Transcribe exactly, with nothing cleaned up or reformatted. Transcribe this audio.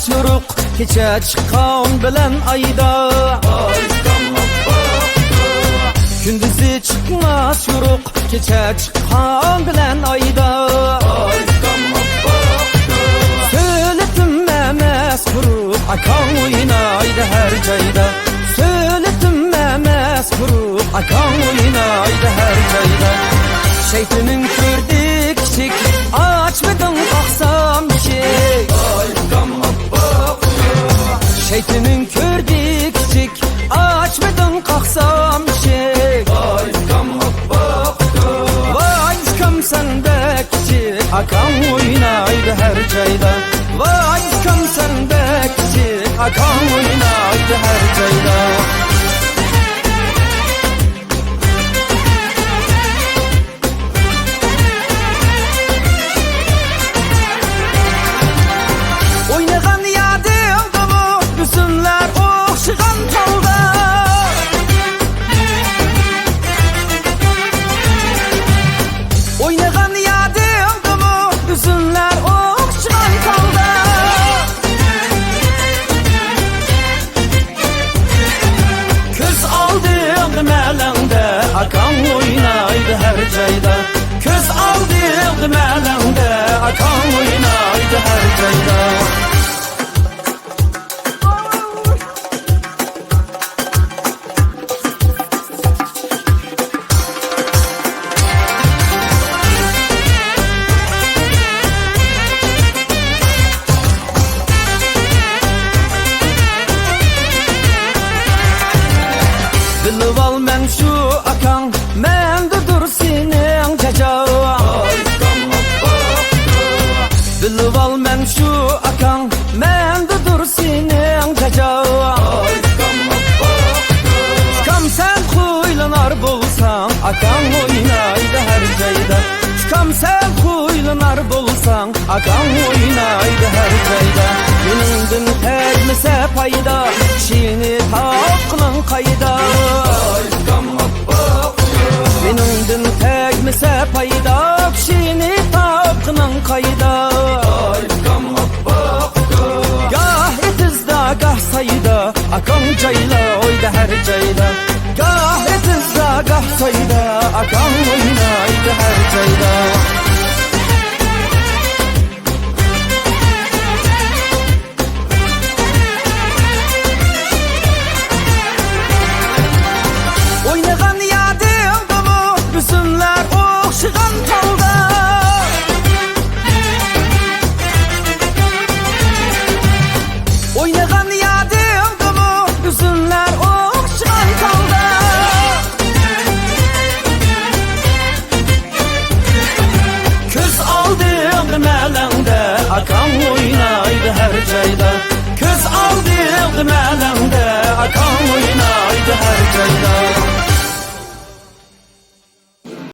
يورۇق، كېچە چىققان بىلەن ئايدا. كۈندۈزى چىقماس يورۇق، كېچە چىققان بىلەن ئايدا. سۆلىتىم ئەمەس قۇرۇق، ئاكاڭ ئوينايدۇ ھەر جايدا. سۆلىتىم ئەمەس قۇرۇق، ئاكاڭ ئوينايدۇ ھەر جايدا. شەيتىنىڭ كۆردى كىچىك، ئاچمىدىڭ قاقسام ئىشىك. شەيتىنىڭ كۆردى كىچىك، ئاچمىدىڭ قاقسام ئىشىك. ۋاي ئۇكام سەن بەك كىچىك، ئاكاڭ ئوينايدۇ ھەر جايدا. ۋاي ئۇكام سەن بەك كىچىك، ئاكاڭ ئوينايدۇ ھەر جايدا. ئوينىغان يادىڭدىمۇ ئۈزۈملەر ئوخشىغان تالدا. ئوينىغان يادىڭدىمۇ ئۈزۈملەر ئوخشىغان تالدا. كۆز ئالدىڭدا مەلەڭدە، ئاكاڭ ئوينايدۇ ھەر جايدا. كۆز ئالدىڭدا مەلەڭدە، ئاكاڭ ئوينايدۇ ھەر جايدا. بىلىۋال مەن شۇ ئاكاڭ، مەندىدۇر سېنىڭ جاجاڭ. بىلىۋال مەن شۇ ئاكاڭ، مەندىدۇر سېنىڭ جاجاڭ. ئۇكام سەن خۇيلىنار بولساڭ، ئاكاڭ ئوينايدۇ ھەر جايدا. ئۇكام سەن خۇيلىنار بولساڭ، ئاكاڭ ئوينايدۇ ھەر جايدا. مېنىڭدىن تەگمىسە پايدا، كىشىنى تاپقىنىڭ قايدا؟ مېنىڭدىن تەگمىسە پايدا، كىشىنى تاپقىنىڭ قايدا؟ گاھ ئېتىزدا، گاھ سايدا، ئاكاڭ جايلايدۇ ھەر جايدا. گاھ ئېتىزدا، گاھ سايدا، ئاكاڭ ئوينايدۇ ھەر جايدا. ئوينىغان يادىڭدىمۇ ئۈزۈملەر ئوخشىغان تالدا. ئوينىغان يادىڭدىمۇ ئۈزۈملەر ئوخشىغان تالدا. كۆز ئالدىڭدا مەلەڭدە، ئاكاڭ ئوينايدۇ ھەر جايدا. كۆز ئالدىڭدا مەلەڭدە، ئاكاڭ ئوينايدۇ ھەر جايدا.